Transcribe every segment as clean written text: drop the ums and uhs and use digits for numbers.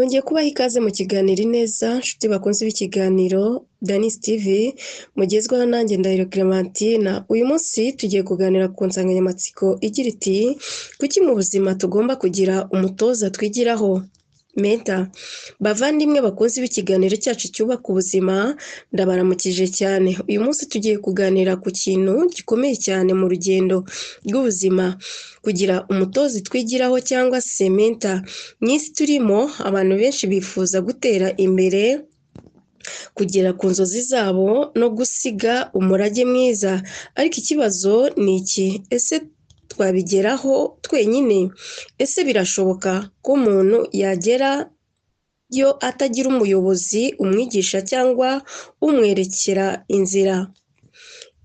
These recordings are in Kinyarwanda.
Nongeye kubaha ikaze mu kiganiro Ineza, nshuti bakunze b'ikiganiro Danis TV, mugezweho nanjye Ndahiro Clementine. Uyu munsi tugiye kuganira ku nsanganyamatsiko igira iti: kuki mu buzima tugomba kugira umutoza twigiraho? Mentor. Bavandimwe bakunze b'ikiganiro cyacu cyubaka ubuzima, ndabaramukije cyane. Uyu munsi tugiye kuganira ku kintu gikomeye cyane mu rugendo rw'ubuzima, kugira umutoza twigiraho cyangwa se mentor. Mu isi turimo, abantu benshi bifuza gutera imbere, kugera ku nzozi zabo no gusiga umurage mwiza. Ariko ikibazo ni iki: ese twabigeraho twenyine? Ese birashoboka ko umuntu yagerayo atagira umuyobozi, umwigisha cyangwa umwerekera inzira?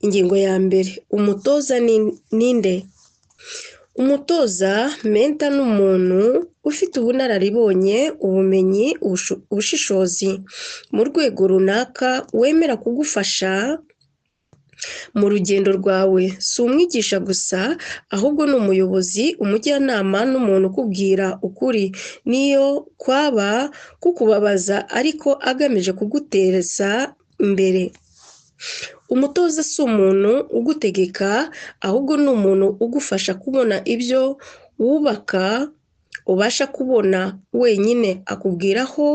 Ingingo ya mbere: umutoza ni nde? Umutoza, mentor, ni umuntu ufite ubunararibonye, ubumenyi, ubushishozi mu rwego runaka, wemera kugufasha mu rugendo rwawe. Si umwigisha gusa, ahubwo ni umuyobozi, umujyanama n'umuntu ukubwira ukuri, niyo kwaba kukubabaza, ariko agamije kuguteza imbere. Umutoza si umuntu ugutegeka, ahubwo ni umuntu ugufasha kubona ibyo wubaka ubasha kubona wenyine. Akubwira aho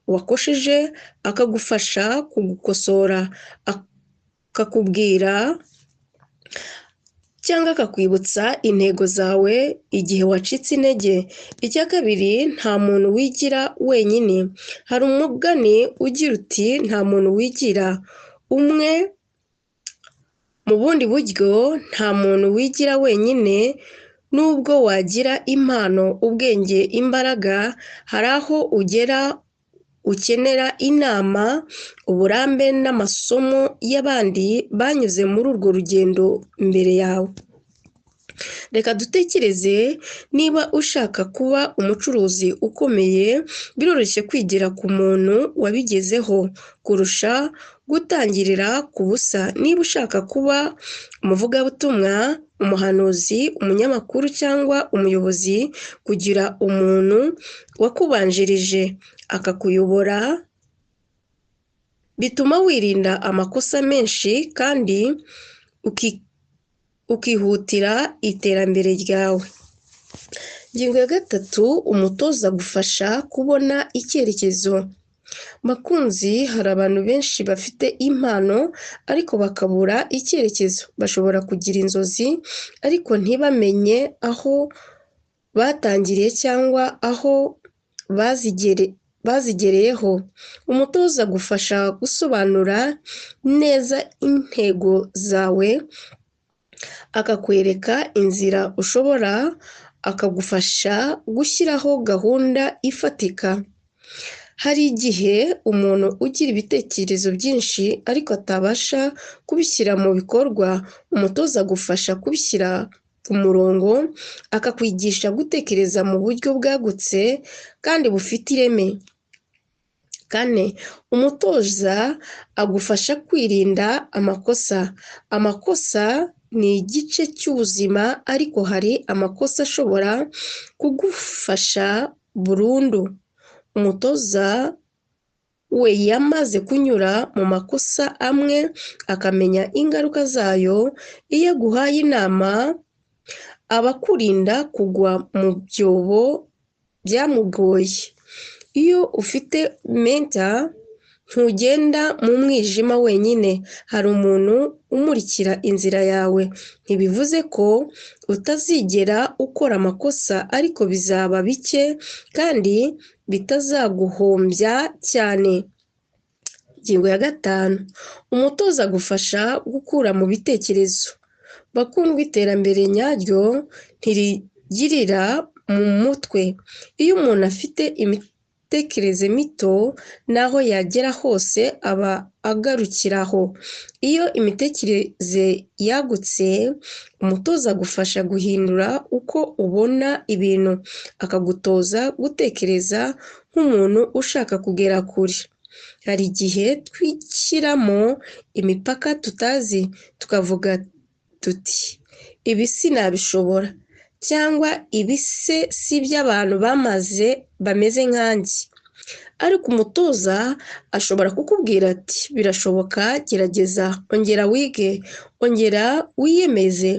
wakosheje, akagufasha kugukosora, akakubwira cyangwa akakwibutsa intego zawe igihe wacitse intege. Icya kabiri, nta muntu wigira wenyine. Hari umugani ugira uti: "Nta muntu wigira umwe." Mu bundi buryo, nta muntu wigira wenyine. Nubwo wagira impano, ubwenge, imbaraga, hari aho ugera ukenera inama, uburambe n'amasomo y'abandi banyuze muri urwo rugendo mbere yawe. Reka dutekereze: niba ushaka kuba umucuruzi ukomeye, biroroshye kwigira ku muntu wabigezeho kurusha gutangirira ku busa. Niba ushaka kuba umuvugabutumwa, umuhanuzi, umunyamakuru cyangwa umuyobozi, kugira umuntu wakubanjirije akakuyobora bituma wirinda amakosa menshi kandi ukihutira iterambere ryawe. Ingingo ya gatatu: umutoza agufasha kubona icyerekezo. Bakunzi, hari abantu benshi bafite impano ariko bakabura icyerekezo. Bashobora kugira inzozi ariko ntibamenye aho batangiriye cyangwa aho bazigereyeho. Umutoza agufasha gusobanura neza intego zawe, akakwereka inzira ushobora, akagufasha gushyiraho gahunda ifatika. Hari igihe umuntu ugira ibitekerezo byinshi ariko atabasha kubishyira mu bikorwa. Umutoza agufasha kubishyira ku murongo, akakwigisha gutekereza mu buryo bwagutse kandi bufite ireme. Kane, umutoza agufasha kwirinda amakosa. Amakosa ni igice cy'ubuzima, ariko hari amakosa ashobora kugufasha burundu. Umutoza we yamaze kunyura mu makosa amwe, akamenya ingaruka zayo. Iyo aguhaye inama, aba akurinda kugwa mu byobo byamugoye. Iyo ufite mentor, ntugenda mu mwijima wenyine, hari umuntu umurikira inzira yawe. Ntibivuze ko utazigera ukora amakosa, ariko bizaba bike kandi bitazaguhombya cyane. Ingingo ya gatanu: umutoza agufasha gukura mu bitekerezo. Bakundwa, iterambere nyaryo ntirigirira mu mutwe. Iyo umuntu afite imitekerereze mito, n'aho yagera hose aba agarukira aho. Iyo imitekerereze yagutse, umutoza agufasha guhindura uko ubona ibintu, akagutoza gutekereza nk'umuntu ushaka kugera kure. Hari igihe twishyiramo imipaka tutazi, tukavuga tuti: "Ibi sinabishobora," cyangwa "Ibi se si iby'abantu bameze nkanjye." Ariko umutoza ashobora kukubwira ati birashoboka, gerageza, ongera wige, ongera wiyemeze.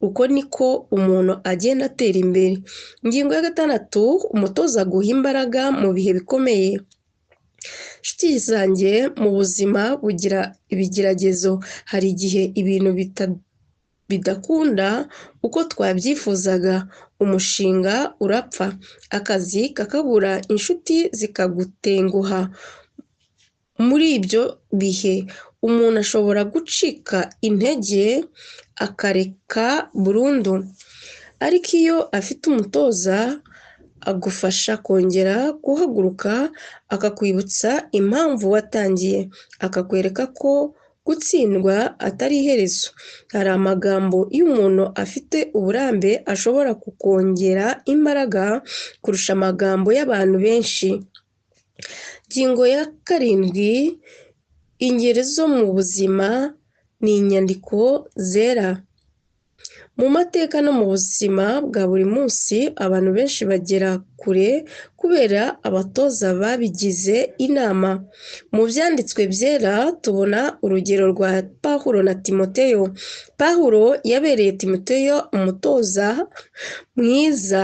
Uko niko umuntu agenda atera imbere. Ingingo ya gatandatu, umutoza aguha imbaraga mu bihe bikomeye. Nshuti zanjye, mu buzima bugira ibigeragezo, hari igihe ibintu bidakunda uko twabyifuzaga, umushinga urapfa, akazi kakabura, inshuti zikagutenguha. Muri ibyo bihe umuntu ashobora gucika intege akareka burundu, ariko iyo afite umutoza agufasha kongera guhaguruka, akakwibutsa impamvu watangiye, akakwereka ko gutsindwa atari iherezo. Hari amagambo y'umuntu afite uburambe ashobora kukongera imbaraga kurusha amagambo y'abantu benshi. Ingingo ya karindwi, ingero zo mu buzima ni inyandiko zera. Mu mateka no mu buzima bwa buri munsi, abantu benshi bagera kure kubera abatoza babigize inama. Mu byanditswe byera tubona urugero rwa Pawulo na Timoteyo. Pawulo yabereye Timoteyo umutoza mwiza,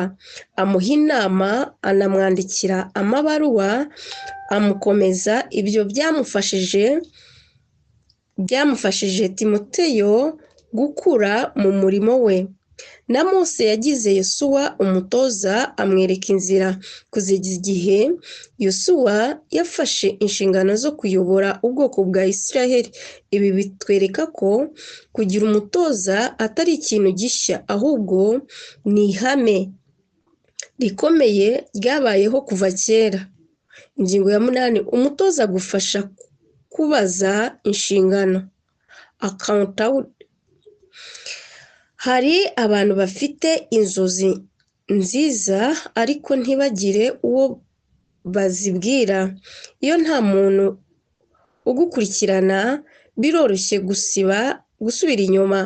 amuha inama, anamwandikira amabaruwa amukomeza. Ibyo byamufashije Timoteyo gukura mu murimo we. Na Mose yagize Yosuwa umutoza, amwereka inzira. Kugeza igihe Yosuwa yafashe inshingano zo kuyobora ubwoko bwa Isiraheli. Ibi bitwereka ko kugira umutoza atari ikintu gishya, ahubwo ni ihame rikomeye ryabayeho kuva kera. Ingingo ya munani, umutoza agufasha kubaza inshingano. Hari abantu bafite inzozi nziza ariko ntibagire uwo bazibwira. Iyo nta muntu ugukurikirana, biroroshye gusubira inyuma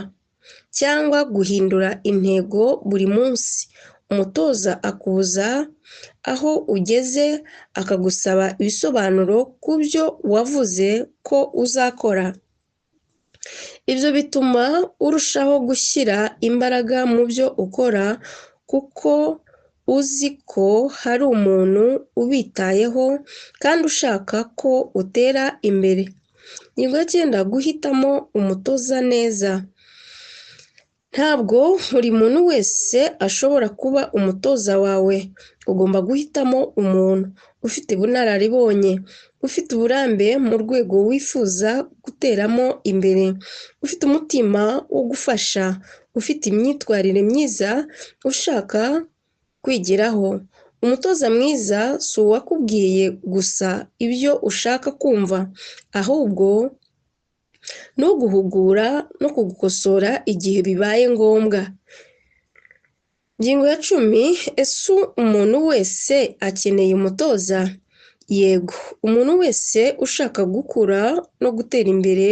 cyangwa guhindura intego buri munsi. Umutoza akubuza aho ugeze, akagusaba ibisobanuro ku byo wavuze ko uzakora. Ibyo bituma urushaho gushyira imbaraga mu byo ukora, kuko uzi ko hari umuntu ubitayeho kandi ushaka ko utera imbere. Ingingo ya cyenda, guhitamo umutoza neza. Ntabwo buri muntu wese ashobora kuba umutoza wawe. Ugomba guhitamo umuntu ufite ubunararibonye, ufite uburambe mu rwego wifuza guteramo imbere, ufite umutima wo gufasha, ufite imyitwarire myiza, ushaka kwigiraho. Umutoza mwiza si uwakubwiye gusa ibyo ushaka kumva, ahubwo ni uguhugura no kugukosora igihe bibaye ngombwa. Ingingo ya 10, ese umuntu wese akeneye umutoza? Yego, umuntu wese ushaka gukura no gutera imbere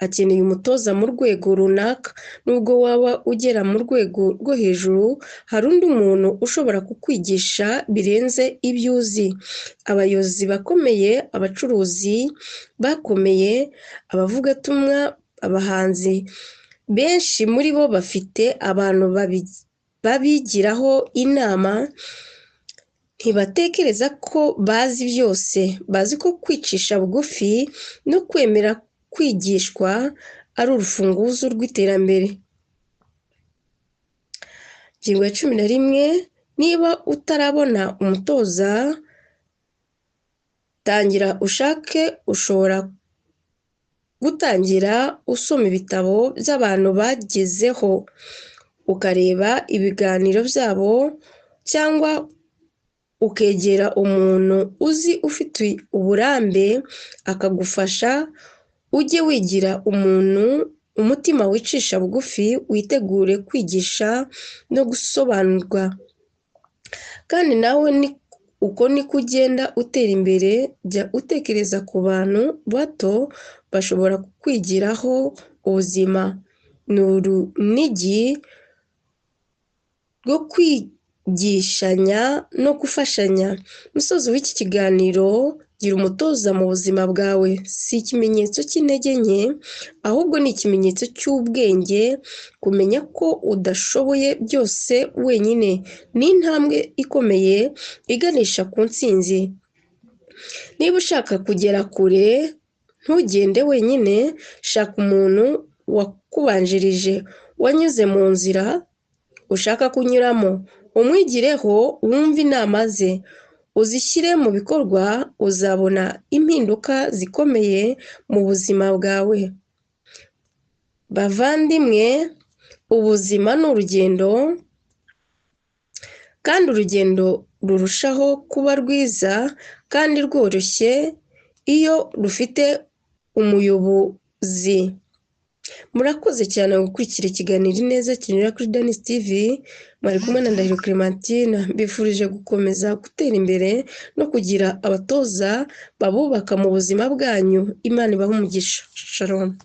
akeneye umutoza mu rwego runaka. Nubwo waba ugera mu rwego rwo hejuru, hari undi muntu ushobora kukwigisha birenze ibyo uzi. Abayobozi bakomeye, abacuruzi bakomeye, abavugabutumwa, abahanzi, benshi muri bo bafite abantu babigiraho inama. Ntibatekereza ko bazi byose, bazi ko kwicisha bugufi no kwemera kwigishwa ari urufunguzo rw'iterambere. Ingingo ya 11, niba utarabona umutoza, tangira ushake. Ushobora gutangira usoma ibitabo by'abantu bagezeho, ukareba ibiganiro byabo, cyangwa ukegera umuntu uzi ufite uburambe akagufasha. Ujye wigira umuntu umutima wicisha bugufi, witegure kwigisha no gusobanurwa. Kandi nawe uko niko ugenda utera imbere. Jya utekereza ku bantu bato bashobora kukwigiraho. Ubuzima ni urunigi rwo kwigishanya no gufashanya. Umusozo w'iki kiganiro Gira umutoza mu buzima bwawe, si ikimenyetso cy'intege nke, ahubwo ni ikimenyetso cy'ubwenge. Kumenya ko udashoboye byose wenyine ni intambwe ikomeye iganisha ku ntsinzi. Niba ushaka kugera kure, ntugende wenyine, shaka umuntu wakubanjirije, wanyuze mu nzira ushaka kunyuramo, umwigireho, wumve inama ze, uzishyire mu bikorwa, uzabona impinduka zikomeye mu buzima bwawe. Bavandimwe, ubuzima ni urugendo, kandi urugendo rurushaho kuba rwiza kandi rworoshye iyo rufite umuyobozi. Murakoze cyane gukurikira ikiganiro Ineza kinyura kuri Danis TV, mwari kumwe na Ndahiro Clementine, mbifurije gukomeza gutera imbere no kugira abatoza babubaka mu buzima bwanyu. Imana ibahe umugisha. Shalom.